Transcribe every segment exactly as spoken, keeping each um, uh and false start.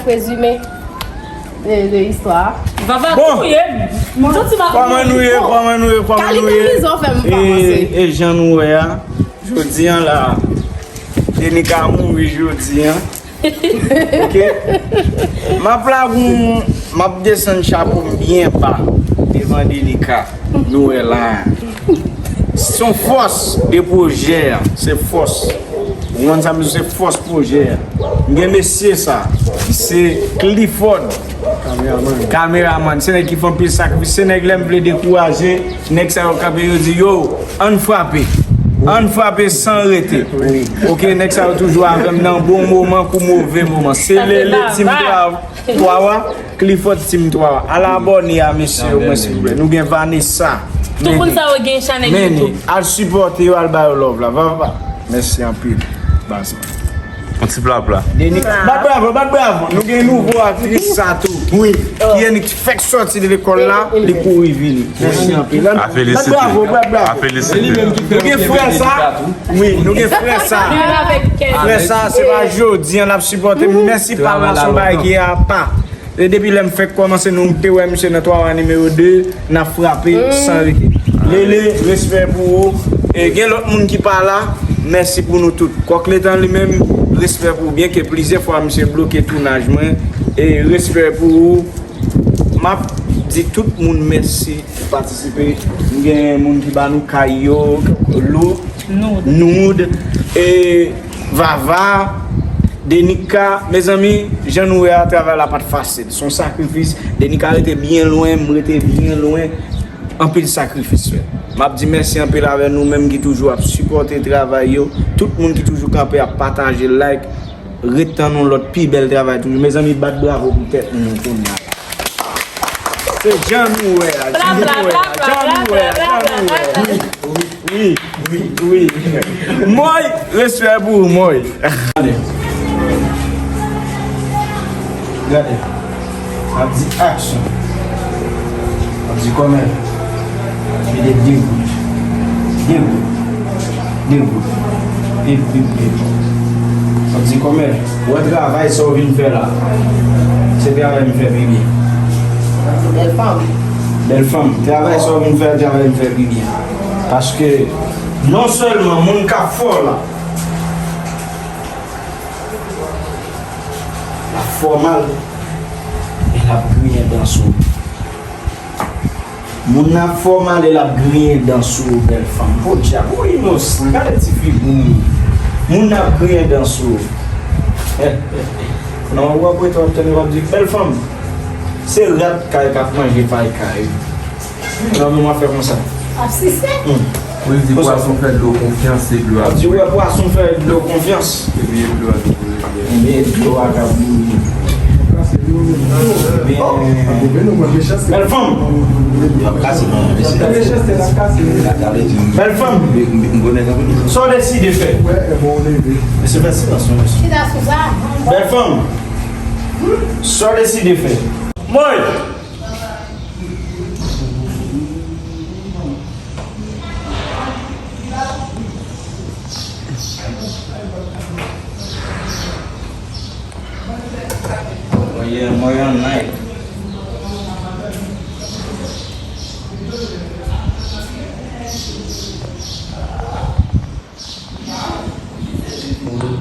Prezime de, de istwa a. Vava Bon. touye m. Kòman nou ye, kòman nou ye, kòman nou ye? Kalite mizè w fè m pa panse. E, e jan nou wè a, jodi an la, Denika mouri jodi an. Ok? M ap lage yon, m ap desann chapo m byen ba devan Denika. Nou wè la. Se yon fòs de pwojè a. Se fòs. Ou konn sa m di, se fòs pwojè a. M gen mesye sa. Se Clifford. Kameraman. Kameraman. Se nèg ki fè anpil sakrifis. Se nèg lè m vle dekouraje. Nèg sa yo kanpe, yo di, yo, ann frape. Ann frape san rete. Ok, nèg sa yo toujou avè m nan bon moman kou move moman. Se Lele Team Twawa, Clifford Team Twawa. Al abòne a mesye yo mwen silvouplè. Nou gen Vanessa. Tout moun sa yo gen chanèl YouTube. Al sipòte yo, al ba yo love la. Va, va. Mèsi anpil. Baz. Yon ti plapla. Denis, bat bravo, bat bravo. Nou gen nouvo aktris sa tou. Wi. Ki Enik fèk sòti de lekòl la, li kouri vini. Mèsi anpil. A felisite. Bat bravo, bat bravo. A felisite. Nou gen frè sa. Wi, nou gen frè sa. Frè sa, se pa jodi an l ap sipòte m. Mèsi pa m la, se yon bagay ki apa. E depi lè m fèk kòmanse, nou te wè misye nan Twawa nimewo de, n ap frape san rete. Lele, respè pou ou. E gen lòt moun ki pa la, mèsi pou nou tout. Kòk Letan li menm, respè pou ou. Byenke plizyè fwa misye bloke tounaj mwen, e respè pou ou. M ap di tout moun mèsi ki patisipe. M gen moun ki ba nou kay yo, Lou, Noud, e Vava, Denika. Mezanmi, jan nou wè a, travay la pa t fasil. Se yon sakrifis. Denika rete byen lwen, m rete byen lwen. Anpil sakrifis fèt. M ap di mèsi anpil avè nou menm ki toujou ap sipòte travay yo. Tout moun ki toujou kanpe ap pataje, like, ret tann yon lòt pi bèl travay toujou. Mezanmi, bat bravo pou tèt nou kounye a. Se jan nou wè a, jan nou wè a, jan nou wè a, jan nou wè a. Wi, wi, wi, wi. Mòy, respè pou ou, Mòy. Gade. Gade. M ap di aksyon. M ap di kòmè. Mete de gout. De gout. De gout. Pip, pip, pip. M ap di kòmè. Ou wè travay sa w vin fè la. Se travay m fè pi byen. Bèl fanm. Bèl fanm. Travay sa w vin fè, travay m fè pi byen. Paske non sèlman moun k ap fè w la, l ap fè w mal, e l ap griyen dan sou ou. Moun nan ap fè w mal e l ap griyen dan sou ou, bèl fanm. Podyab, ou inosan, gade ti figi w. Moun nan ap griyen dan sou ou. Non, w ap rete w ap tande, w ap di, bèl fanm, se rat kay k ap manje pay kay. Non, men w ap fè konsa. Ap sise. Hmm. Ou di pwason fè dlo konfyans, se dlo ap bouyi. Ou di wè pwason fè dlo konfyans. Epi dlo a tou bouyi. Epi dlo a ka bouyi. Bèl fanm. Bèl fanm. Sa w deside fè? Mesye, fè silans, non, mesye. Bèl fanm. Sa w deside fè? Mwen. Mwen, mwen yon night.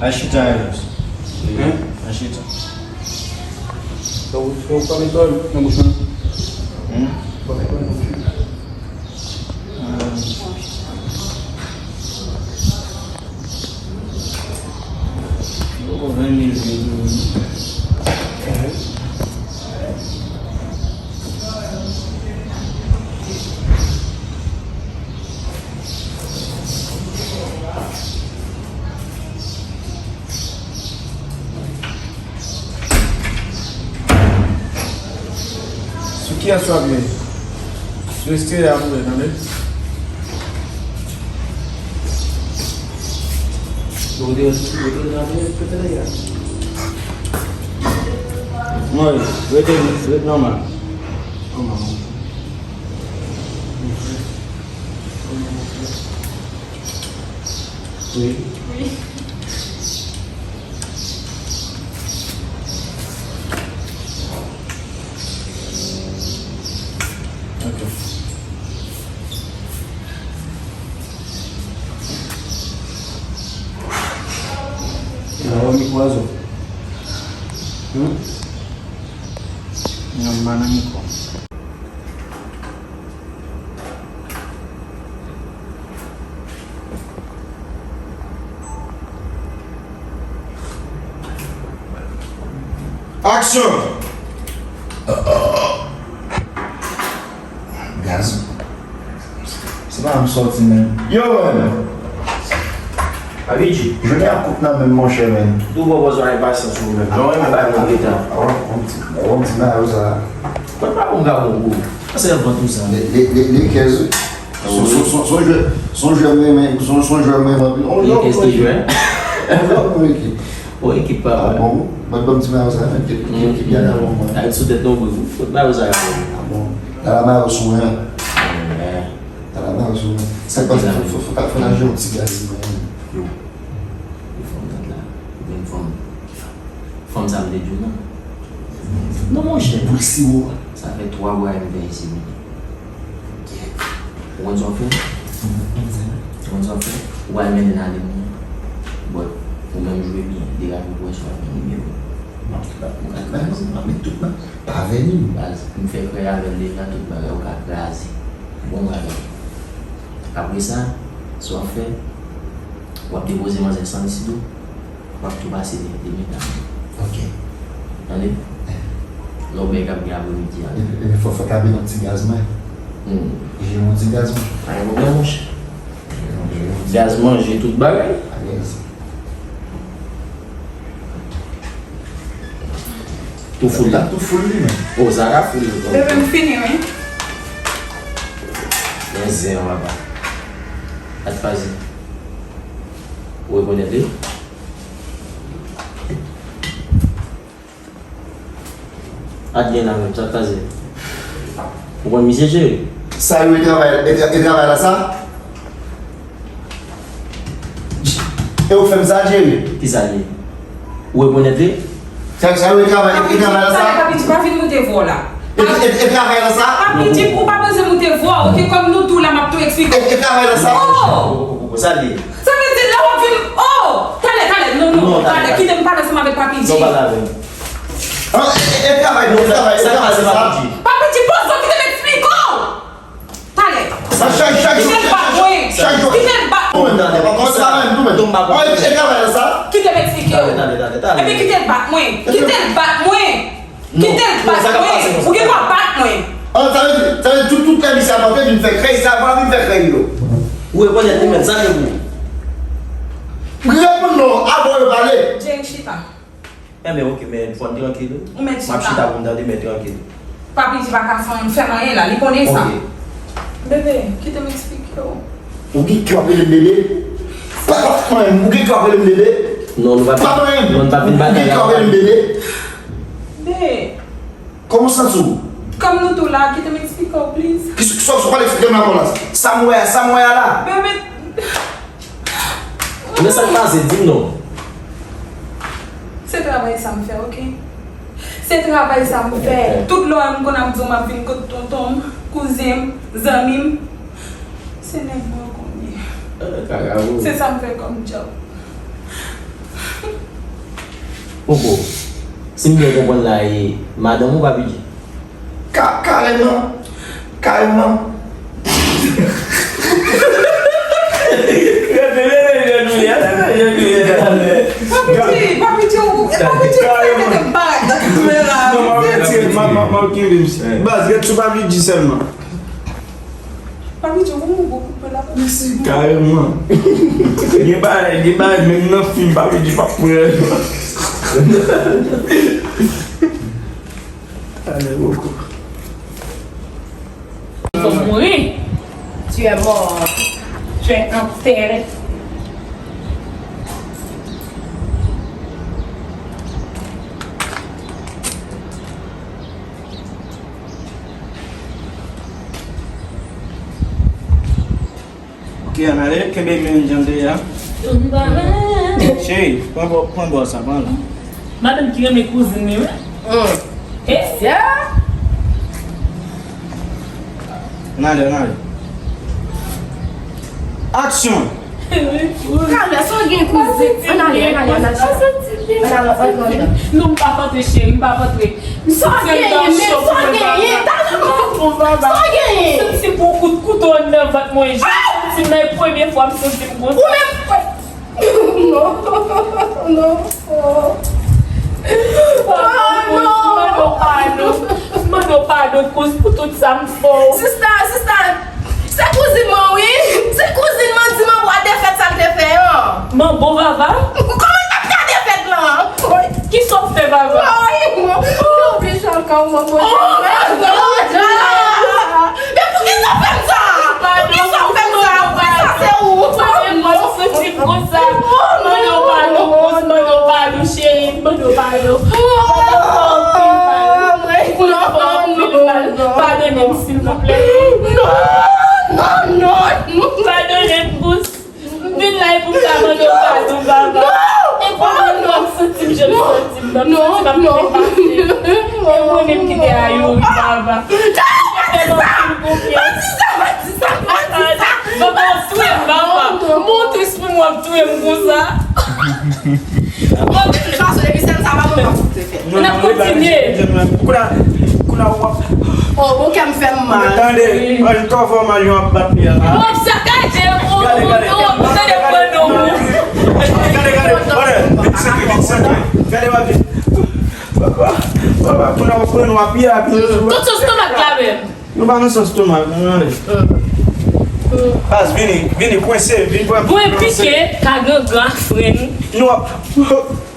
Al chita, Eros. Hein? Al chita. Donk, ou pa met dòl nan bouch mwen? Hmm? Ou pa met dòl nan bouch mwen? Ah. Poko ven mil vye tou. Sou kiyès w ap ye? Sou eksteryè a pou wè, tande? Bon, ou te, ou te nan eksteryè a. Mwen, rete, rete nòmal. Kòman? Wi. Wi. Wi. Hmm? Yon banann kò. Aksyon! Gaz. Se pa m sòti menm. Yo, man! Abidji. Jounen an kout nan menm, monchè, man. Tou bon, bòs, pa gen pasyans ou menm. Non, mwen pa konn leta. Avan, yon ti, yon ti bagay sa. Mwen pa konn gawon gwo. Sa se vant ou sa. Li, li, li, li kèz, wi. Son, son, son, son jwè, son jwè mwen, mwen, son, son jwè mwen, mwen. Li kèz ki jwè? On lòt mwen ki. O, ekip pa mwen. Ah bon? Mwen, ban m ti bagay sa, men, ki, ki, ki byen avan mwen. Ay, sou tèt non, mwen. Fout bagay sa. Ah bon? Tala bagay sou mwen. Tala bagay sou mwen. Sa k pase, fò, fò, fò, fò, fò n al jwe yon ti gaz, mwen. Yo. Yo, fanm nan la. Yo, fanm. Fanm sa m te di w nan. Non, monchè. Pou siwo a. Sa fè twa mwa m veye se mwen. Ou konn sa w fè? Ou konn sa w fè? Ou al mennen l ale mwen. But, ou menm jwe byen. Degaje w pou wè si w ap vini byen. M ap met tout bagay. M ap met tout bagay. Pa vini. Baz, m fè krèy avè l deja, tout bagay ou ka kraze. Bon bagay. Apre sa, sa w ap fè, w ap depoze manzè san disi dou. W ap tou pase de, de medam. Ok. Tande? Lè w bèk ap gen apremidi a. Epi, epi fò, fò tabe nan ti gaz mwen. Hmm. Jere yon ti gaz mwen. Pa gen pwoblèm, monchè. Gaz, manje, tout bagay. Alèz. Tou foul la? Tou foul li menm. O, sa ka foul li. Bebe, m fini, wi. Men zen an, papa. Sa k pase? Ou rekonèt li? Adyen la menm, sa k pase? Ou konn misye, cheri? Sa yo e travay, e tra-, e travay la sa? E ou k fè m sa, cheri? Kisa l ye? Ou rekonèt li? Sa, sa yo e travay, e travay la sa? Talè, Papi G, pa vin moute vwa w la. E, e, e travay la sa? Papi G, ou pa bezwen moute vwa w, oke? Kòm nou tou la, m ap tou eksplike w. E, e travay la sa? Oh! Sa l ye? Sa vle di lè w ap vin, oh! Talè, talè, non, non, talè, kite m pale ansanm avèk Papi G. Non, pale avè m. Ah, e, e, e travay, non, e travay, e travay, se sa. Papi G, poze w, kite m eksplike w. Talè. Sa chak, chak jou, kite l bat mwen. Chak jou. Kite l bat mwen. Ou menm, talè, pa konsa menm, ou menm. Tonm pa konsa. E travay la sa? Kite m eksplike w. Talè, talè, talè, talè. Epi kite l bat mwen. Kite l bat mwen. Kite l bat mwen. Ou gen dwa bat mwen. Ah, sa vle di, sa vle di tout, tout lè misye ap antre vin fè krèy, sa va vin fè krèy yo. Ou rekonèt li menm, sa gen pou ou. Reponn non, avan yo pale. Jerry, chita. Enben, oke, men fò n trankil, wi. Ou mèt chita. M ap chita pou m tande, men trankil. Papi G pa ka fè anyen, fè m anyen la, li konnen sa. Oke. Bebe, kite m eksplike w. Ou gen kè w ap rele m bebe? Pa, pa, pa, ou gen kè w ap rele m bebe? Non, nou pa, pa, non, nou pa vin batay la. Ou gen kè w ap rele m bebe? Be. Kòman w santi w? Kòm nou tou la, kite m eksplike w, please. Kisa, kisa w pral eksplike m la, Nicolas? Sa m wè a, sa m wè a la? Bebe. Men sa k pase, di m non. Se travay sa m fè, oke? Se travay sa m fè. Tout lè w wè m konn ap di w m ap vin kot tonton m, kouzen m, zanmi m, se nèg mwen w konnen. Se sa m fè kòm djòb. Poko, si m byen konprann la, e madanm ou pa piti? Ka-, karèman. Karèman. Papi G, Papi G, ou, e Papi G, ou fè tèt m parèt nan kamera. Non, m ap retire, m ap, m ap, m ap kenbe misye. Baz, ret sou Papi G sèlman. Papi G, ou gwo koupe la. Mèsi. Karèman. Gen bagay, gen bagay, menm nan fim, Papi G p ap pran. Ale, poko. Faut mourir. Tu es mort. Tu es enterré. Ok, ann ale, kenbe men jan de a. Cheri, pran bò, pran bò sa, pran la. Madanm ki renmen kouzin li, wi. Mm. E sa? Ann ale, ann ale. Aksyon! Kalè, sa w gen kouzin? Ann ale, ann ale, ann ale. Ann ale, ann ale. Non, m p ap antre, cheri, m p ap antre. Sa w genyen, men sa w genyen? Talè m ap pran sa w genyen. Santi m pran kout kouto anndan vant mwen. Jan m santi m nan, e premye fwa m santi m konsa. Ou menm. Non, non. Oh, non. Mande w padon. Mande w padon, kouz, pou tout sa m fè w. Sista, sista, se kouzin mwen, wi. Se kouzin mwen, di mwen bwa defèt sa l te fè an. Manbo Vava? Kòman l t ap ka defèt lan? Kisa w fè Vava? Woy, mwen, mwen oblije al kay ou, mwen poze. Oh my God! Men poukisa w fè m sa? Poukisa w fè m sa? Poukisa se ou? Mwen santi m konsa. Mande w padon, mande w padon, cheri. Mande w padon. Padone m, silvouplè. Non, non, non, non. Padone m, Bous. Vin la e pou m ka mande w padon, Vava. E pou mwen, m santi m jan m santi m nan. M santi m ap trepase. E mwen menm ki te a Youri, Vava. Fè m anpil konfyans. Vava, w ap touye m, Vava. Bon, w ap touye m konsa. Bon, de tout fason, depi sèl sa pa mwen k ap foutre fè. N ap kontinye. Kounye a, kounye a w ap. Oh, bon, kè m fè m mal. Tande, an tò fò mal yon ap bat li a la. W ap sakaje, ou, ou, ou, ou, tande pran non ou. Gade, gade, gade, vin sante, vin sante. Gade, w ap vin. Papa, papa, kounye a w ap pran w ap ye a. Tout sou stomak la menm. Nou pa nan sans tou mal, nou ale. Baz, vini, vini, kwense, vin pran. Bwen pike, ka gangan ak fren. Nou ap,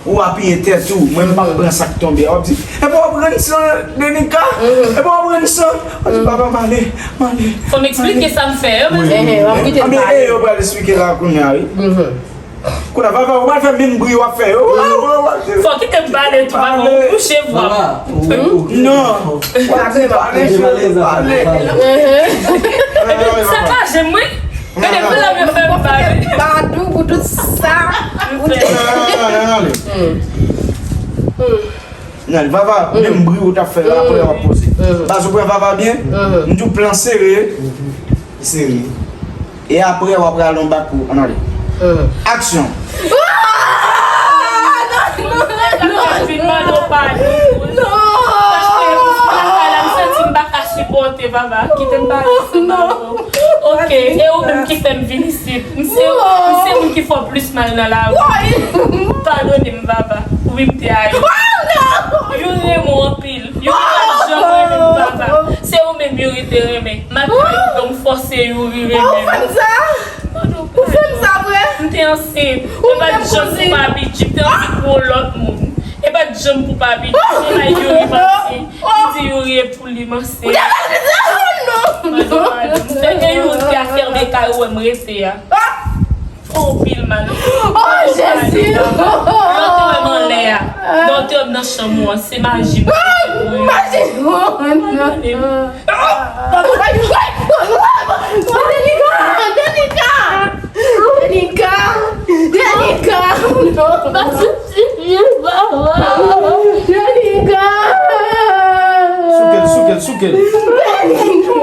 ou apiye tèt ou, mwen m p ap pran sa k tonbe a. W ap di, epa w ap rann san, Denika? Epa w ap rann san? W ap di, papa, m ale, m ale. Fò m eksplike sa m fè yo, men. Anben, e yo pral eksplike la kounye a, wi. Kounye a, Vava, ou pral fè menm bri w ap fè yo. Fò kite m pale tou, Vava, ou kouche vwa m. Non. Pale, pale, pale. Epi sa ka jwenn mwen. Gade, pou la mwen fè m pale. Badou pou tout sa. Nan, Vava, menm bri ou t ap fè la, apre w ap poze. Baz, ou pran Vava byen? M di w plan sere. Sere. E apre, w ap rale yon bak pou, ann ale. Aksyon. Vin mande w padon. Paske lakay la, m santi m pa ka sipòte, Vava. Kite m pale ansanm avè w. Ok, e ou menm ki fè m vin isit. M se, m se moun ki fè w plis mal nan lari. Padone m, Vava. Wi, m te a Youri. Youri renmen w anpil. Youri pa t janm renmen m, Vava. Se ou menm Youri te renmen. Malgre Youri, m fòse Youri renmen m. Ou fè m sa? Ou fè m sa vre? M te ansent. E pa t janm pou Papi G, m te anvi pou yon lòt moun. E pa t janm pou Papi G. Se la Youri manti. M di Youri e pou li m ansent. Mande w padon. M fè e Youri ki a fèmen kay ou wè m rete a. Fè w pil mal. Oh, Jezi! Lè w te wè m anlè a, lè w te wè m nan chanm ou an, se maji m te fè pou ou. Maji! Oh, non. Denika! Denika! Denika! Denika! Non. Denika! Souke l, souke l, souke l. Denika!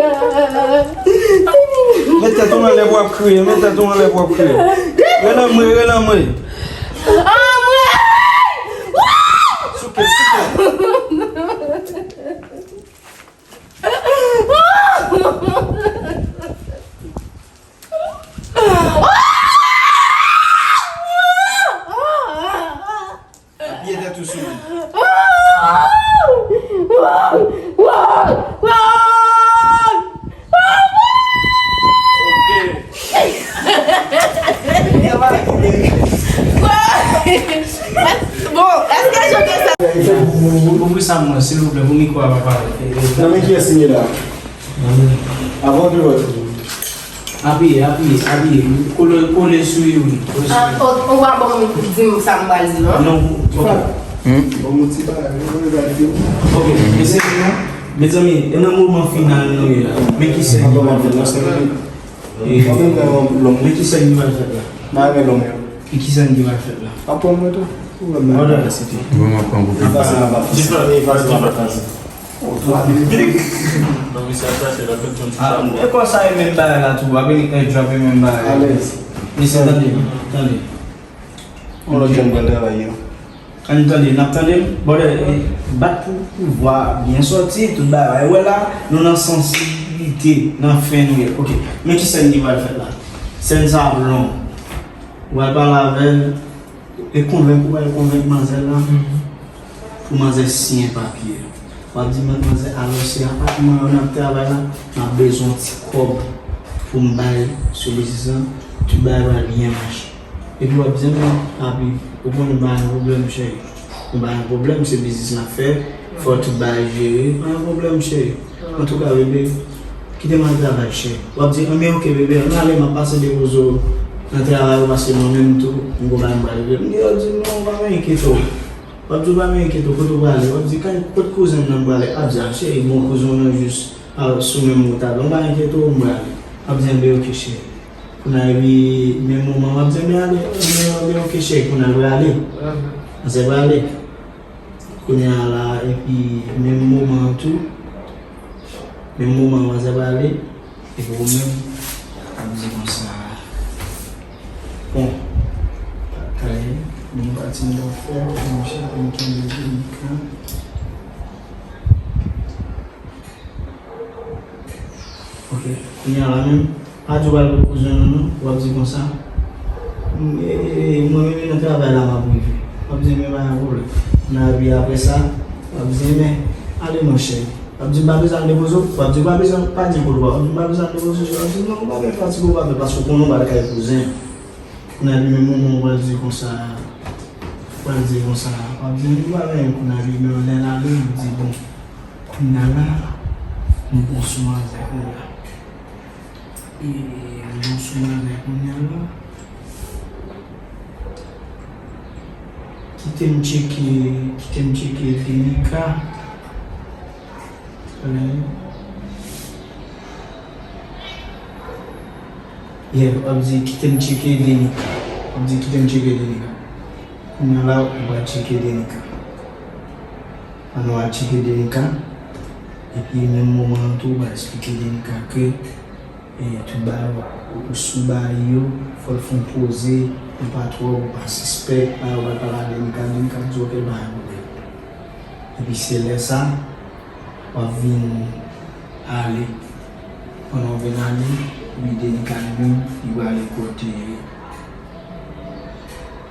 Met tèt ou anlè pou w ap kriye, met tèt ou anlè pou w ap kriye. Rele anmwe, rele anmwe. Anmwe! Souke l, souke l. Apiye tèt ou sou li. Ok. Bon, èske Jean Vincent... Ouvri sa mwen, silvouplè, pou mikwo a pa pale. Nan men kiyès li ye la? Avan w te wè. Apiye, apiye, apiye. Kole, kole sou Youri. Kole sou Youri. Ah, ou, ou pa ban m di m sa m pral di, non? Non, ok. Ban m yon ti bagay, ban m yon bagay. Ok, mesye, mezanmi, e nan moman final nou ye la. Men ki sèn ki pral fèt la. E, men ki sèn ki pral fèt la. E ki sèn ki pral fèt la. Aprann mwen tou. Mwen pran koupe. Efase la pa fasil. Efase la pa fasil. Ah, e konsa e menm bagay la tou. Ape li airdrop e menm bagay la. Alèz. Mesye, tande, tande. Yon lòt jèn pral travay yo. Ann tande, n ap tande. Brother, eh, bat pou, pou vwa byen sòti, tout bagay. Wè la, nou nan sansibilite, nan fen nou ye. Ok. Men ki sèn ki pral fèt la? Sèn sa ap long. Ou pral pale avè l, e konvenk, ou pral konvenk manzèl la pou manzè siyen papye. W ap di, "Madmwazèl, alò se apatman yo n ap travay la, m ap bezwen yon ti kòb pou m bay sou biznis lan, tout bagay pral byen mache." Epi w ap di, "Non, papi, ou konnen m pa gen pwoblèm, cheri. M pa gen pwoblèm, se biznis n ap fè, fò tout bagay jere, pa gen pwoblèm, cheri." Antouka, bebe, kite m al travay, cheri. W ap di, "Anben, ok, bebe, ann ale, m ap pase depoze w nan travay ou, paske mwen menm tou, m gon bagay m pral regle." M di, w ap di, "Non, pa enkyete w." W ap di, "Pa enkyete w, kote w prale?" W ap di, "Kay, kot kouzen m nan m prale?" Ap di, "A, cheri, bon, kouzen w nan jis, a, sou menm wout avè w, pa enkyete w, m prale." W ap di, "Anben, ok, cheri." Kounye a, epi, menm moman, w ap di, "Anben, ale, anben, anben, ok, cheri, kounye a, l prale." Manzè prale. Kounye a la, epi menm moman an tou, menm moman an, manzè prale, epi ou menm, w ap di konsa, bon, pa kay, bon, pati m t ap fè, bon, chak moun kenbe Dominika. Ok, kounye a la menm, pa di w pral wè kouzen w non, w ap di konsa, "M, e, e, e, mwen menm nan travay la m ap rive." W ap di, "Men pa gen pwoblèm." Nan epi apre sa, w ap di, "Men, ale monchè." W ap di, "M pa bezwen al depoze w." W ap di, "M pa bezwen, pa di kote w pral." W ap di, "M pa bezwen al depoze w." W ap di, "Non, ou pa bezwen fatige, ou pa bezwen, paske w konnen w pral kay kouzen." Kounye a li menm moman w pral di konsa, w pral di konsa, w ap di, "M pa gen anyen." Kounye a li menm lè l ale, li di, "Bon, kounye a la, m bon sou manzè kounye a." E, m bon sou manzè kounye a la. Kite m tcheke, kite m tcheke Denika. Alright. Yeah, w ap di, "Kite m tcheke Denika." W ap di, "Kite m tcheke Denika." Kounye a la, ou pral tcheke Denika. Ann nou al tcheke Denika. Epi, menm moman an tou, ou pral eksplike Denika ke, e, tout bagay, ou sou bagay yo, fò l fè yon poze, ou pa twòp, ou pa sispèk, bagay, ou pral pale a Denika, Denika ap di, "Ok, pa gen pwoblèm." Epi se lè sa, w ap vin ale. Pandan w vin ale, epi Denika li menm, li prale kote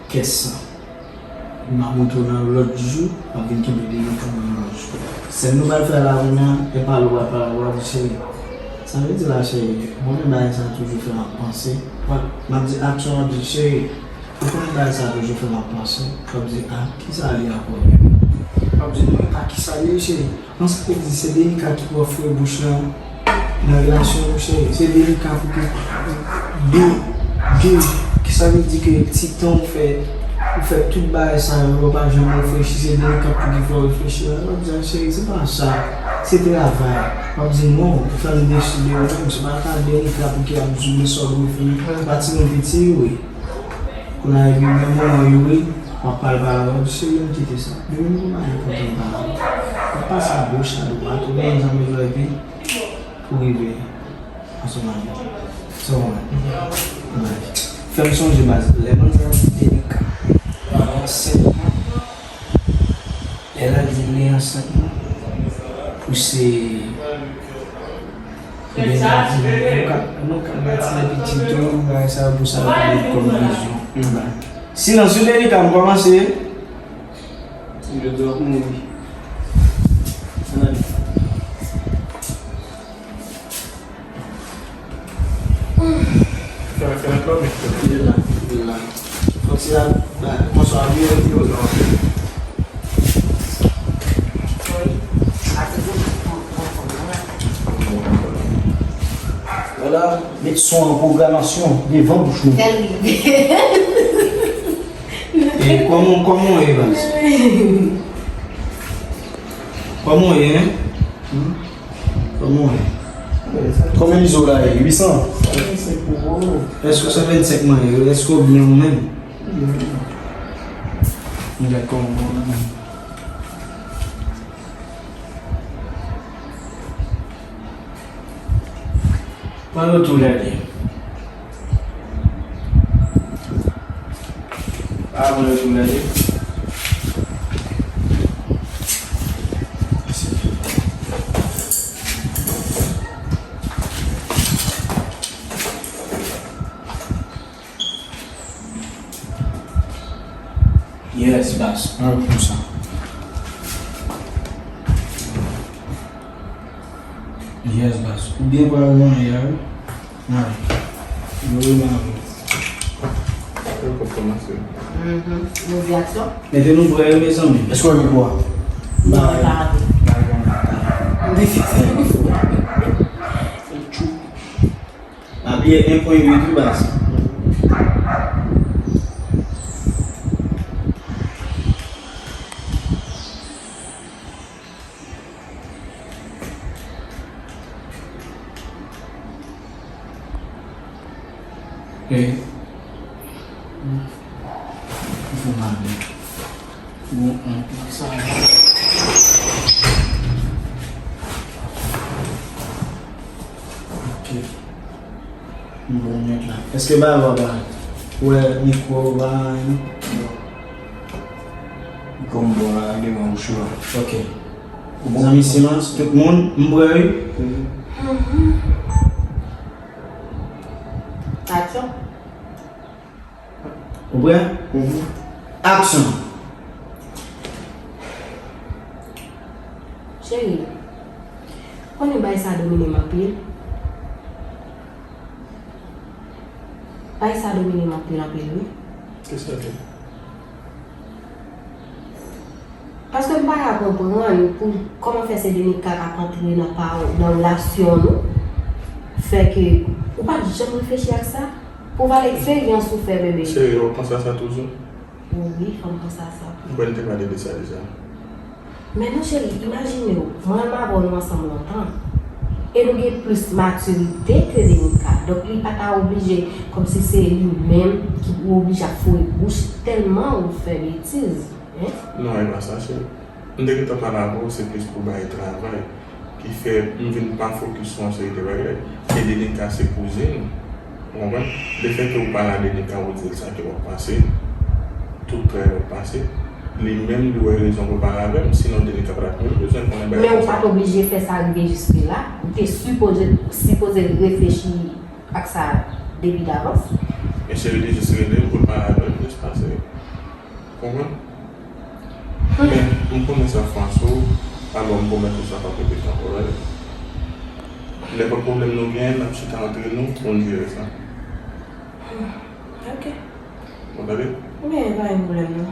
kès lan. M ap montre w nan lòt jou, w ap vin kenbe Denika nan lòt jou. Sèn nou pral fè la kounye a, e pale w pral pale, w ap di, "Cheri, sa vle di la, cheri, ou konnen bagay sa toujou fè m ap panse." W ap, m ap di aksyon, w ap di, "Cheri, ou konnen bagay sa toujou fè m ap panse." W ap di, "A, kisa l ye ankò menm?" W ap di, "Non, e pa kisa l ye, cheri." An sa vle di se Denika ki pral foure bouch lan nan relasyon nou, cheri. Se Denika pou ki dou, dou, ki sa vle di ke ti tan ou fè, ou fè tout bagay sa yo, ou pa janm reflechi, se Denika pou ki fè w reflechi. Mwen di a, cheri, se pa sa, se travay. W ap di non, ou fè m deside, ou menm, se pa ka Denika pou ki ap di w men sa w dwe fè, pa timoun piti yo ye. Kounye a epi menm moman yo wi, w ap pale pale avè l, cheri, ann kite sa. Depi m konn pa gen kontan pale avè l. W ap pase a goch, a dwat, ou konn jan m bezwen epi pou rive ansanm avè l. Sa w konprann? Alright. Fè m sonje baz, lè manzè ap di Denika, li ansent. Lè l al di li ansent pou se, oubyen l al di nou ka, nou ka bay ti nèg pitit tou, bagay sa yo pou sa yo ka met kòm vizyon. Silans wi Denika, m kòmanse. Jodi a w ap mouri. Ann ale. Fè, fè lòt lòt, men. Li la, li la. Fòk se la, la, konswa ap vire, vire, non. Vwala, met son an pwogramasyon devan bouch nou. E kòman, kòman w ye, baz? Kòman w ye, en? Hmm? Kòman w ye? Konbyen mizo w la ye? Uit san? Èske w san vennsenk mwen ye? Èske w byen ou menm? M gad kòman w ye. Pran note ou gade. Avan yo tou lè de. Yes, baz. Al konsa. Yes, baz. Ou byen pral manyen a, wi. Mari. Yo, mari. Yo, kòmanse. Mhm. Nou di aksyon? Mete nou prè, mezanmi. Èske w wè mikwo a? Non, li pa antre. Li fikse, li fou. Pa bliye en pwen uit wi, baz. E, fò m ale. Bon, an, sa. Ok. M bon nèt la. Èske bagay w ap pale? Ou wè mikwo w pa anyen non? Mikwo m bò la, gen nan wouch la. Ok. Zanmi, silans, tout moun, m prè wi. Aksyon. Ou prè? Mhm. Aksyon. Cheri, konnen bagay sa domine m anpil. Bagay sa domine m anpil, anpil, wi. Kisa l ye? Paske m pa ka konprann pou kòman fè se Denica k ap antre nan pa, nan relasyon nou, fè ke ou pa t janm reflechi ak sa, pou valè eksperyans ou fè, bebe. Serye, w ap panse a sa toujou? Wi, fò m panse a sa. M kwè n te pale de sa deja. Men non, cheri, imajine w, mwen menm avè w nou ansanm lontan. E nou gen plis matirite ke Denica. Donk, li pa ta oblije, kòmsi se li menm ki pou oblije ap foure bouch tèlman ou fè betiz. Hein? Non, e pa sa, cheri. M te gentan pale avè w, se plis pou bagay travay. Ki fè m vin pa fokis sou yon seri de bagay. E Denica se kouzin ou, ou konprann? Lefètke ou pale a Denica, ou di l sa ke w ap pase, tout travay w ap pase, li menm li wè rezon pou l pale avè m, sinon Denica pa t ap menm bezwen konnen bagay konsa. Men ou pa t oblije fè sa rive jiske la. Ou te sipoze, sipoze reflechi ak sa depi davans. Men cheri te jis rele m pou l pale avè m, jis pase. Konprann? Men, m konnen sa fè w sou, alò m pwomèt ou sa p ap repete ankò, tande? Nenpòt pwoblèm nou genyen, n ap chita antre nou pou n jere sa. Ok. Bon, tande? Oubyen pa gen pwoblèm, non.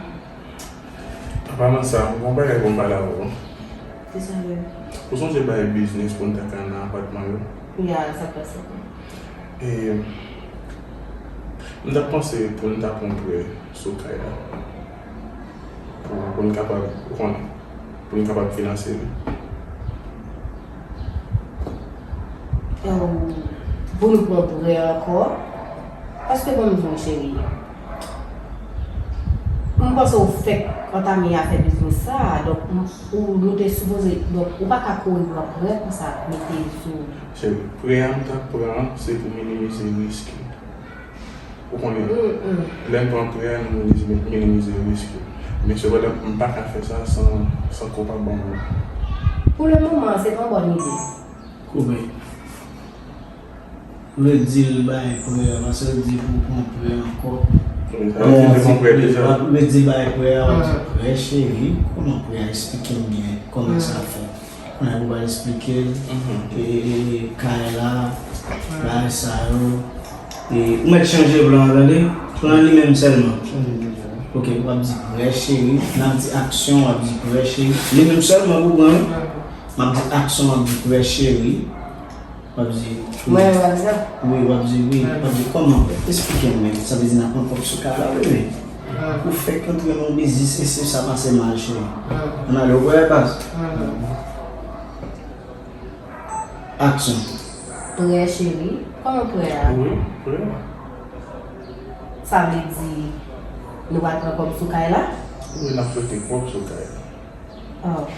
An palan sa, m gen yon bagay pou m pale avè w. Kisa menm? Ou sonje bay biznis pou n ta ka nan apatman yo? Ya, sa k pase? E, m t ap panse pou n ta pran prè sou kay la. Pou, pou n kapab, ou konnen, pou n kapab finanse li. Em, pou n pran prè ankò? Paske ban m di w, cheri, m panse w fèk antame afè biznis sa a, donk, m, ou, nou te sipoze, donk, ou pa ka kouri pran prè konsa, mete sou. Cheri, prè a m t ap pran an, se pou minimize risk li. Ou konnen, lè n pran prè a, nou minimize, minimize risk yo. Men sepandan, m pa ka fè sa san, san ke w pa ban m li. Pou le moman, se pa yon bòn ide. Koupe. Ou vle di l bay prè a, paske l di pou pran prè ankò. Wi, sa vle di l te pran prè deja. Ou vle di bay prè a, w ap di prè, cheri, kòman prè a? Eksplike m byen kòman sa fèt. Kounye a pou pral esplike l, e, e, e, kay la, bagay sa yo. E, ou mèt chanje plan an, tande? Plan li menm sèlman. Ok, w ap di prè cheri, n ap di aksyon, w ap di prè cheri. Li menm sèlman pou pran, wi. M ap di aksyon, w ap di prè cheri. W ap di wi. Mwen, w ap di sa? Wi, w ap di wi. W ap di kòman? Esplike m, men. Sa vle di n ap pran kòb sou kay la, wi, men. Ou fèk antre nan yon biznis e se sa pase mal, cheri. Ann ale, ou prè, baz? Aksyon. Prè, cheri. Kòman prè a? Wi, prè. Sa vle di nou pral pran kòb sou kay la? Wi, n ap prete kòb sou kay la. Oh.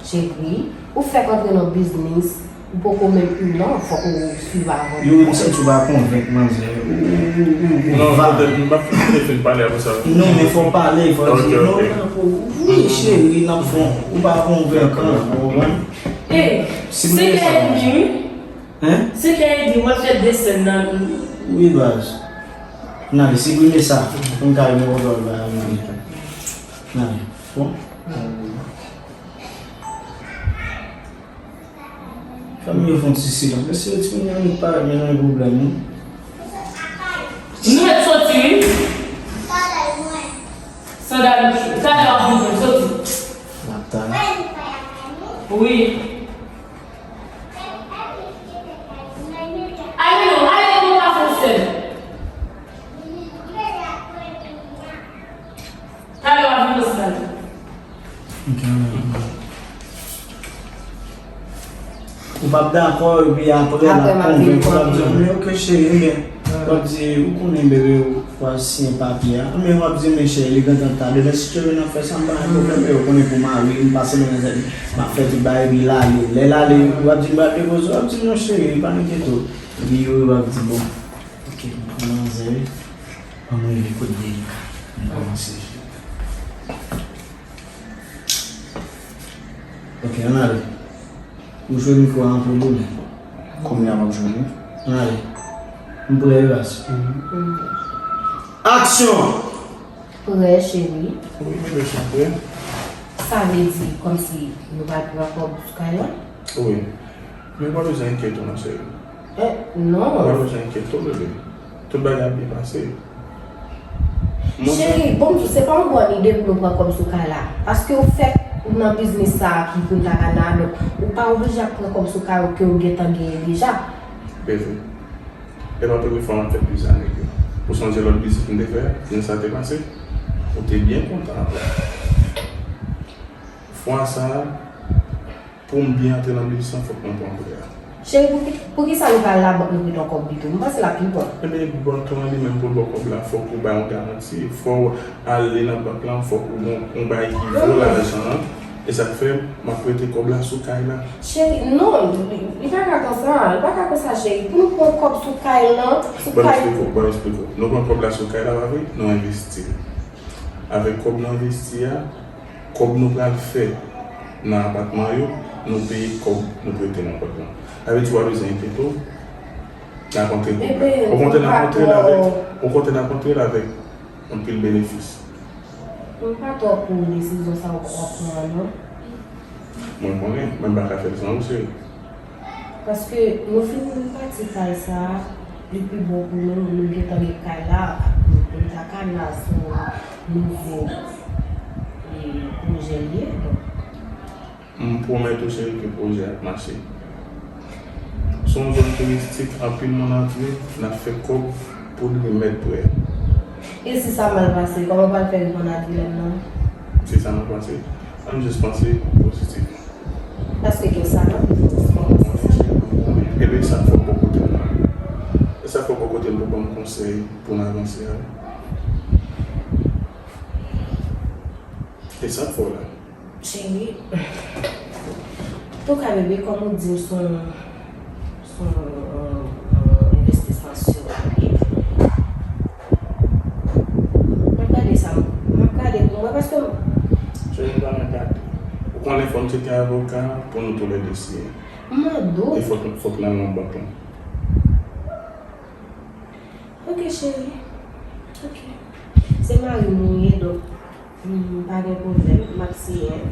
Cheri, ou fèk antre nan biznis Ou poko menm ri non, fòk ou swiv avan. Yo, m santi w pa konvenk manzè. Ou, ou, ou, ou, ou, ou Non, va. Poutèt m p ap fin pale apre sa. Non, men fò w pale, fò w Ok, di, non, ok. Nan pou, wi, cheri, nan fon, ou pa konvenkan, ou konprann? E, Si m senk rete sa, edmi, wi. Hein? Senk edmi, w ap fè desen nan. Wi, baz. N ale, siprime sa, pou m ka rive wòl ba rive. N ale, bon. Fanmi yo fè yon ti silans. Mesye, timoun yo annik parèt, men nan pwoblèm, wi. Nou mèt soti, wi. Sandal, talè w ap vin soti. Wi. Ale non, ale, nou pa fè sèl. Talè w ap vin sandal. Ok, ann ale. Ou p ap dakò, epi apre l ap Apre, m ap vin konvenk ou, l ap di, konvenk. Men ok, cheri, men, l ap di, ou konnen, bebe, ou pral siyen papye a. Men w ap di, men cheri, li gentan ta. Demen, si cheri nan fè sa, m pa gen pwoblèm, men ou konnen pou mari, m pase nan tèt, m ap fè tout bagay, epi l ale. Lè l ale, w ap di, m pral depoze, w ap di, non, cheri, pa enkyete w. Epi yo, yo ap di, bon, ok, m pran manzè, ann rive kot delika. M kòmanse. Ok, ann ale. Ou jwe mikwo a anpil wi. Kounye a m ap jwe li. Ann ale. M prè wi baz. Aksyon! Prè, cheri. Wi, bebe, m prè. Sa vle di kòmsi nou pral pran kòb sou kay la? Wi. Men w pa bezwen enkyete w non, cheri. Eh, non. Ou pa bezwen enkyete w, bebe. Tout bagay ap byen pase. Mwen Cheri, bon, se pa yon bòn ide pou nou pran kòb sou kay la. Paske ou fèk nan biznis sa a ki pou n ta ka nan, donk, ou pa oblije ap pran kòb sou kay ou ke ou gentan genyen deja. Bebe, e pa premye fwa m ap fè biznis avèk yo. Ou sonje lòt biznis m te fè a, jan sa te pase? Ou te byen kontan avè l. Fwa sa a, Pou m byen antre nan biznis lan, fòk mwen pran prè a. Cheri, pou ki, poukisa nou pa al labank nou prete yon kòb pito? M panse l ap pi bon. Ebyen, bank lan li menm pou l ba w kòb la, fòk ou bay yon garanti. Fò w ale nan bank lan, fòk ou gen yon bagay ki vo lajan an. E sa k fè m ap prete kòb la sou kay la. Cheri, non, li, li pa ka konsa, li pa ka konsa, cheri. Pou nou pran kòb sou kay lan, sou kay. Ban m eksplike w, ban m eksplike w. Nou pran kòb la sou kay la, pa vre? Nou envesti l. Avèk kòb nou envesti a, Kòb nou pral fè nan apatman yo, nou peye kòb nou prete nan bank lan. Sa vle di w pa bezwen enkyete w, n ap antre kòb la. Okontrè, n ap antre l avèk, okontrè, n ap antre l avèk anpil benefis. M pa twò pou desizyon sa w pran an non. Mwen konnen, men m pa ka fè l san ou, cheri. Paske nou fin pati kay sa a, li pi bon pou nou, nou gentan gen kay la, nou ta ka nan sou nouvo, e, pwojè l ye, donk. M pwomèt ou, cheri, ke pwojè a ap mache. Se yon zòn touristik, anpil moun antre, n ap fè kòb pou l remèt prè. E si sa mal pase, kòman w pral fè reponn a dilèm nan? Si sa mal pase, ann jis panse pozitif. Paske gen sa nan biznis, kòman sa se? Ebyen, sa k fè w bò kote m nan. E sa k fè w bò kote m pou ban m konsèy pou n avanse a. E sa k fè w la. Cheri, antouka bebe, kòm ou di m, se yon, se yon, yon, yon envestisman sou ou ye. M ap gade sa, m ap gade pou mwen, paske m Cheri, m pa nan gade. Ou konnen fò m se te avoka pou nou toulède siyen. M mande w. E fòk, fòk n al nan bank lan. Ok, cheri. Ok. Se mari m ou ye, donk, m pa gen pwoblèm, m ap siyen.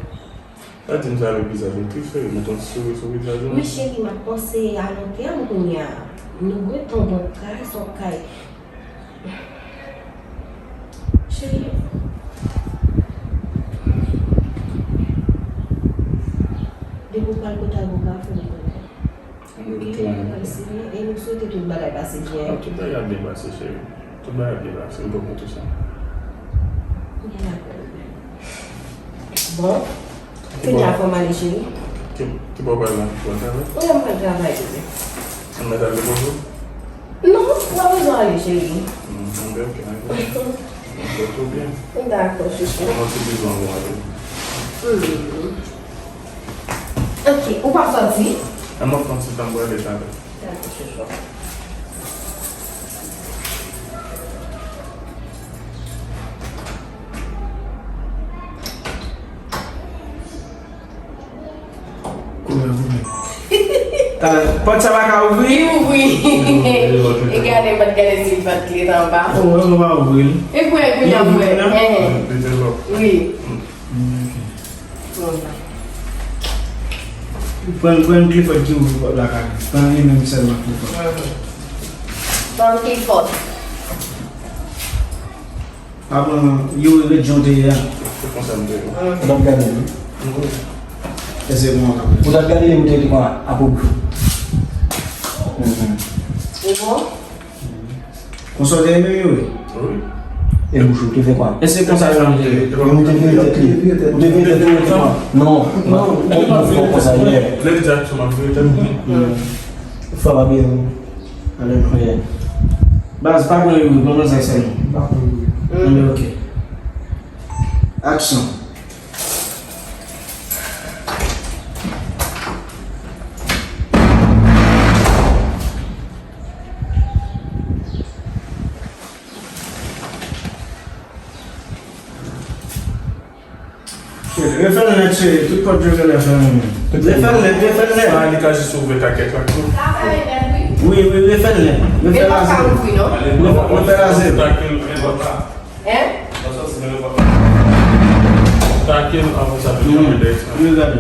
Pa di m sa avèk vizaj ou tris, cheri. Mete yon ti souri sou vizaj ou non. Men cheri, m ap panse a long tèm kounye a. Nou gentan gen yon kay, se yon kay. Cheri, depi w pral kote avoka, fè m konnen. Mwen gen yon klyen. E nou swete tout bagay pase byen. Ah, tout bagay ap byen pase, cheri. Tout bagay ap byen pase, m poko tou sa. Byen dakò. Bon, kounye a fò m ale, cheri. Ki, ki bò w pral la? Ou pral travay? Wi, m pral travay, bebe. Ou mèt al depoze w? Non, ou pa bezwen ale, cheri. Hmm, ok, ok, ok. Ok, tou byen. Dakò, chouchou. Kòman ti bizon an ale? Hmm. Ok, ou p ap sòti? An m ap pran ti tan m prale talè. Dakò, chouchou. Koulè vre. Talè, pòt sa pa ka ouvri? Li ouvri. E gade, m pa t gade si l pa t kle t anba. Oh, ou pa ouvri l. E kwè, kwè, li ouvri, kwè. Wi. Pran, pran Clifford ki ouvri pòt la kay. Pran li menm sèlman Clifford. Pran Clifford. Pa pran yo ret jan w te ye a. Se konsa m te ye. Ou t ap gade li. Èske bon ankò? Ou t ap gade li, ou te di konsa, apre bouch ou. Mhm. E bon? Konsa w te ye menm yo ye? Wi. E bouch ou te fè kwa? Èske konsa yo an te ye? Ou te vire tèt li. Ou te vire tèt li, ou te kwa? Non. Non, ou te fè konsa yè. Lè di aksyon, m ap vire tèt mwen. Fò pa byen. Alè, priyè. Baz, pa pran youri, pran manzè sèlman. Pa pran youri. Anben, ok. Aksyon. Refè l nèt, cheri. Tout pòt yo genlè fèmen menm. Refè l nèt, refè l nèt. Sa, li ka jis ouvè takèt la tou. Wi, wi, refè l nèt. Refè l a zewo. Refè, refè l a zewo. Hein? Take l avan sa vin nan mwen dèyè sa. Wi, gade.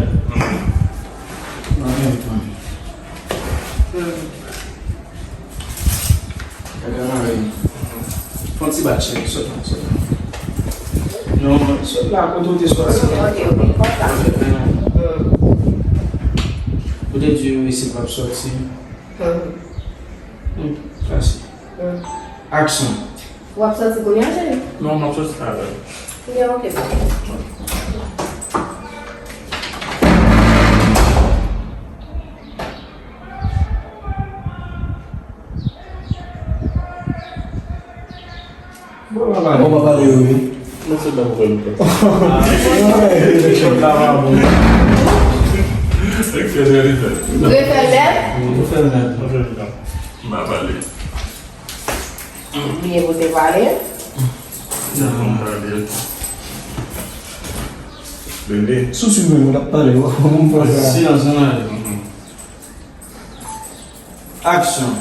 Gade anlè. Fè yon ti bat chèk, sòt la, sòt la. Non, sòt la, kote w te sòti. Ok, ok, konsa. Ou te di wi, se p ap sòti. Hmm, pase. Aksyon. W ap sòti kounye a, cheri? Non, m ap sòti talè. Kounye a, ok, pase. Bon, pa pale yo, wi. Mwen se dan mwen. Chòk la pa bon. Refè l nèt? Refè l nèt. M pa pale. Li enpoze pale. Non, m pale. Bebe. Sou sou mwen, m t ap pale, w ap fè mwen pale. Silans, ann ale. Aksyon.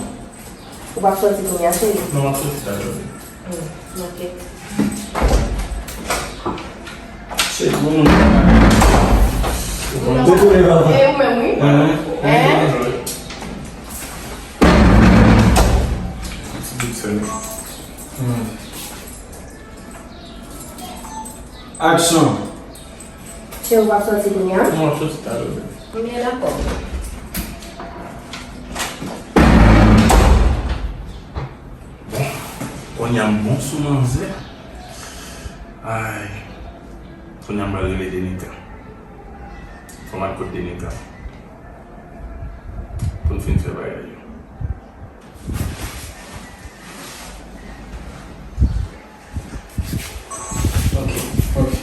Ou p ap sòti kounye a, cheri? Non, m ap sòti talè. Hmm, ok. Cheri, bon moun. Ou menm, wi. Hein? Hein? Ti bout sèl. Hmm. Aksyon. Cheri, w ap sòti kounye a? Non, m ap sòti talè. Ebyen, dakò. Bon, kounye a m bon sou manzè. Ay. Kounye a m pral rele Denika. Fò m al kot Denika. Pou n fin fè bagay yo. Ok, ok.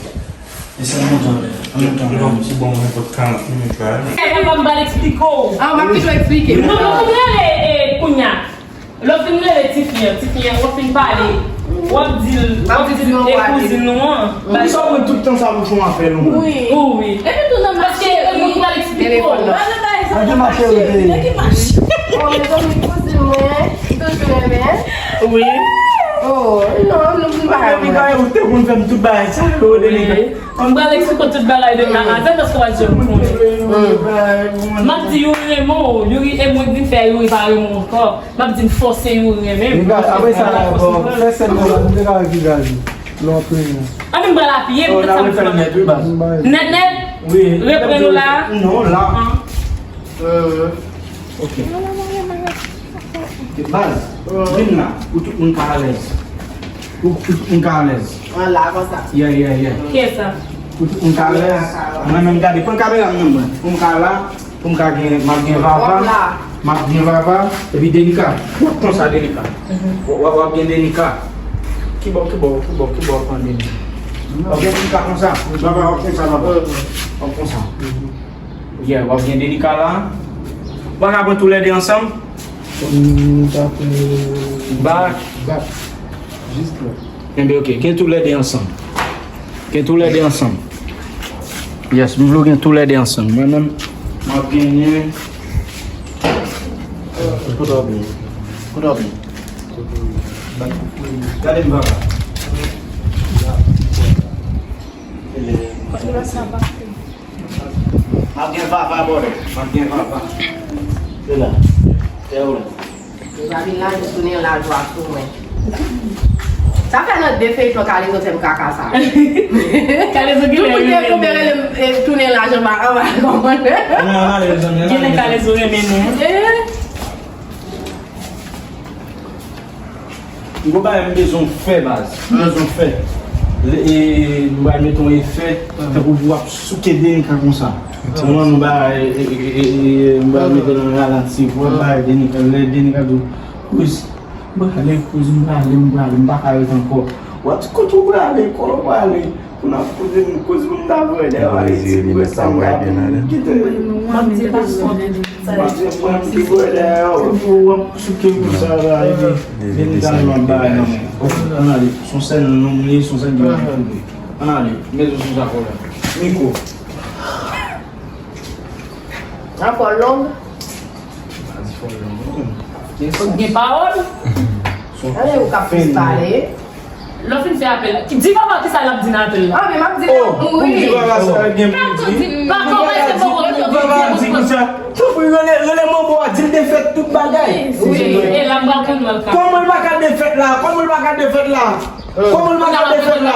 E sa, an monte anlè. An monte anlè. Non, se bon, mwen pot karant minit la. E pa m pral eksplike w. Ah, m ap toujou eksplike. Non, non, non, rele, e, kounye a. Lè w fin rele tifi an, tifi an, w ap fin pale. W ap di l, w ap di l, e kouzin nou an. Poukisa w pran tout tan sa pou fè yon afè nou? Wi. Wi. Epi tou nan mache, paske e mwen ki pral eksplike w. Telefòn nan. Gade mache yo te ye. Oh, mezanmi, kouzin mwen, m toujou renmen. Wi. Oh, non, nou vin pa. Epi gade, ou te konn fè m tout bagay sa yo, Denika. M pral eksplike w tout bagay de A a Z paske w pa janm konnen. M ap di Youri renmen w, Youri e mwen k vin fè Youri pa renmen w ankò. M ap di m fòse Youri renmen m. Apre sa, bon, fè sèn nan, nou te ka wè vizaj li. Lè w ap premye. Ann, m pral apiye, m pral apiye. Nèt, nèt? Wi. Reprann ou la? Non, la. Ok. Ok, baz, vin la, pou tout moun ka alèz. Pou, pou tout moun ka alèz. An la, konsa. Yeah, yeah, yeah. Kiyès sa? Pou tout moun ka alèz. Mwen menm gade, pran kamera m nan mwen. Pou m ka la, pou m ka gen, m ap gen Vava. M ap gen Vava, epi Denika. W ap konsa, Denika. W ap, w ap gen Denika. Kibò, kibò, kibò, kibò w ap pran Denika? W ap gen Denika konsa. Vava, w ap konsa, Vava. W ap konsa. Yeah, w ap gen Denika la. Ou pa ka pran toulède ansanm? Kòm nou ta pran bak. Bak. Jis la. Enben, ok. Gen toulède ansanm. Gen toulède ansanm. Yes, m vle w gen toulède ansanm. Mwen menm, m ap genyen. Kote w ap ye? Kote w ap ye? Gade m, papa. Kote w ap ye? M ap gen vava, brother. M ap gen vava. Se la. Se ou la. Li pa vin la, li tounen lajwa sou mwen. Sa fè nan de feyton Kalezo fè m kaka sa. Kalezo gen lè renmen nou. Tout moun te rele m, e, tounen lajwa anba, anba kòmantè. Gen lè Kalezo renmen nou. Eh. M gon bagay m bezwen w fè, baz. M bezwen w fè. E, e, m pral mete yon efè, tankou pou w ap souke Denika konsa. Kòman nou ba, e, e, m pral mete nan ralati, pou w ap ba Denika, lè Denika di w, Cruz, m prale, Cruz, m prale, m prale, m pa ka ret ankò. W ap di, kote w prale, kote w prale? Pou n ap koze, m koze pou m ta voye dèyè w Ayiti, pou sa m ka vin kite. M ap di paspò. M ap di, mwen m ki voye dèyè w. Ou ap souke pou sa la, epi Denika li ap bay nan men. Ok, ann ale. Se yon sèl nonm li ye, se yon sèl ki mèt koupe. Ann ale. Mete sou sa fò la. Mikwo. Sa fò long. Pa di fò long, non. Fòk gen pawòl. Gade ou k ap plis pale. Lè w fin fè apèl, di papa kisa l ap di nan apèl la. Ah, men m ap di l ap mouri. Pou m di papa sa l gen pou m di. Papa di konsa, tanpri, rele, rele manbo a, di l defèt tout bagay. Wi, e la m pral konn wè l ka. Kòman l pa ka defèt la? Kòman l pa ka defèt la? Kòman l pa ka defèt la?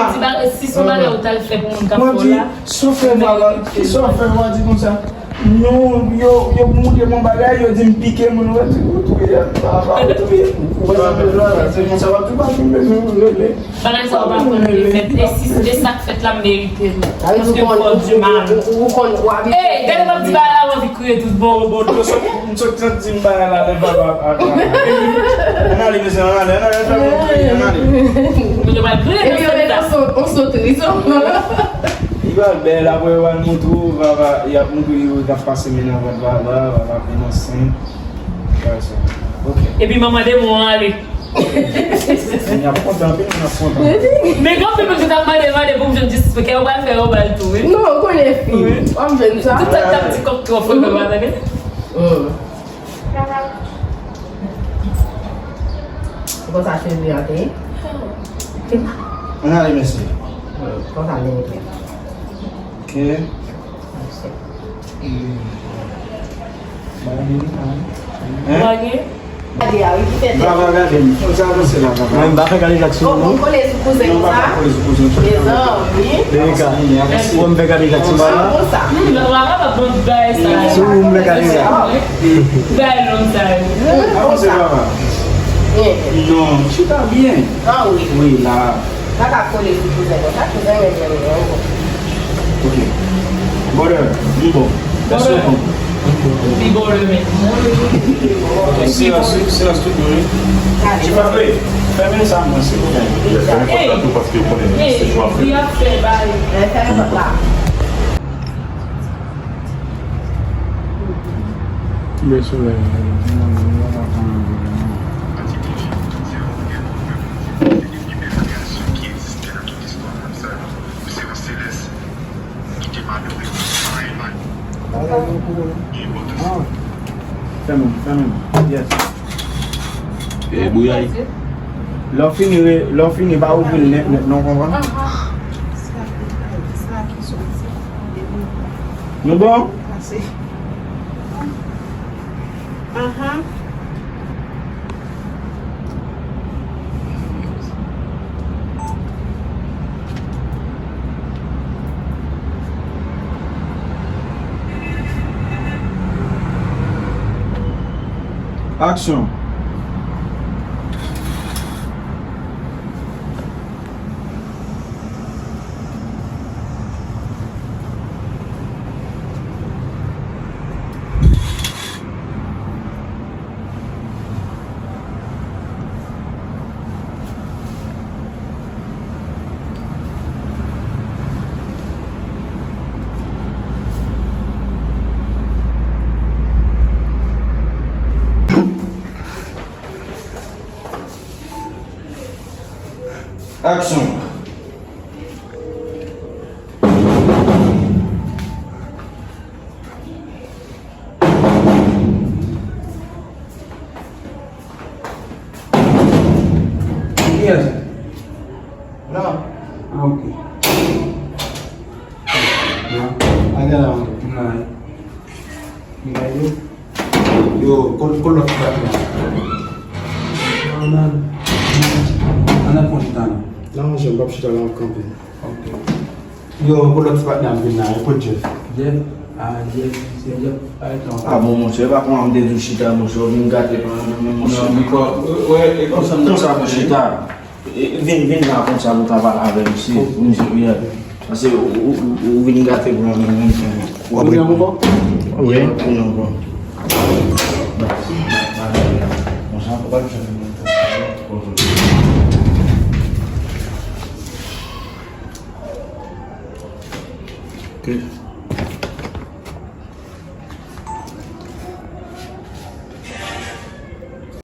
Si se yon bagay ou t al fè pou moun k ap fè w la. Sa w fè, papa? Kisa w fè, w a di konsa? Nou, yo, yo montre m yon bagay, yo di m pike moun, ou wè ti kout wi a, papa, ou touye m. Ou wè sa m bezwen la, se konsa w ap di, pa gen bezwen pou rele. Bagay sa ou pa konn ki fèt, e si, e sa k fèt la m merite l. Paske m fò di mal. Ou konn, ou abitye. Ey, gade m ap di bagay la, m anvi kriye tout bon. Bon, bon, m sot, m sot di m bagay la, lè papa ap, ap, ap. Ann ale, mezanmi, ann ale, ann ale, ann ale, ann ale. Mwen yo pral kriye nan sèn sa. Epi yo mete yon sot, yon sot ri sou. Li pral bèl, apre yo pral montre w, papa, y ap montre yo, y ap pase men nan vant papa, papa vin ansent. Bagay sa. Ok. Epi manman demon an ale. Moun ap kontan, anpil moun ap kontan. Men gen anpil moun ki t ap mande, mande pou m jwenn jistis, men kè yo pral fè yo ba l tou, wi. Non, ou konnen fi. Wi. W ap jwenn sa. Tout sa k t ap di kòk twò fre, men pa tande. Hum. Ou konn sa cheve a te ye? Ann ale, mesye. Hum, konsa l te ye. Ok. Mèsi. Hmm. Bagay li la, hein? Hein? Bagay. Gade a, wi, ki tèt. Papa, gade m. Sa avanse la, papa. Mwen, m pa fè kale jak sou nou. Ou kole sou kouzen konsa? Non, m pa fè kole sou kouzen. Mezanmi. Denika. Ou wè m fè kale jak sou nou la? Konsa. Hmm, papa, papa, bon bagay sa. Sou ou m fè kale jak. Bagay long sa yo. Avanse, papa. Bien. Non, chita byen. Ah wi. Wi, la. Pa ka kole sou kouzen konsa, kouzen renmen renmen ankò. Ok. Brother, m bon. That's so cool. Li bon renmen. Silans, silans tout moun, wi. Ti pa vle. Fèmen sa mwen, silvouplè. Fèmen pòt la tou, paske ou konnen se jou ap fè. Li ap fè bagay. Fèmen pòt la. Bèl solèy la, wi. Fèmen, fèmen. Yes. E bouyay. Lè w fini, lè w fini, pa ouvri l nèt nèt non, konprann? Nou bon? Ase. Ahan. Aksyon. Aksyon! Kiyès? Non. Ah, ok. Non. Agan la. Non. Yo, yo, kot, kot lòt ti patnè a? An al, an al pran chita non. Non, monchè, m p ap chita la, m ap kanpe. Ok. Yo, kot lòt ti patnè a m vin la, yo, kot Jeff? Jeff? Ah, Jeff, se Jeff, pa etan. Ah bon, monchè, e pa konsa m te di w chita, monchè, ou vin gate plan nan men m, monchè. Non, men kò, wè, e konsa m te di w chita. E, vin, vin la konsa pou w ka pale avè misye, pou misye pi rapid. Paske ou, ou, ou, ou vin gate plan nan men misye. Ou ap vin ankò? Wi. Ou vin ankò. Konsa, ou pa janm vin ankò. Ok.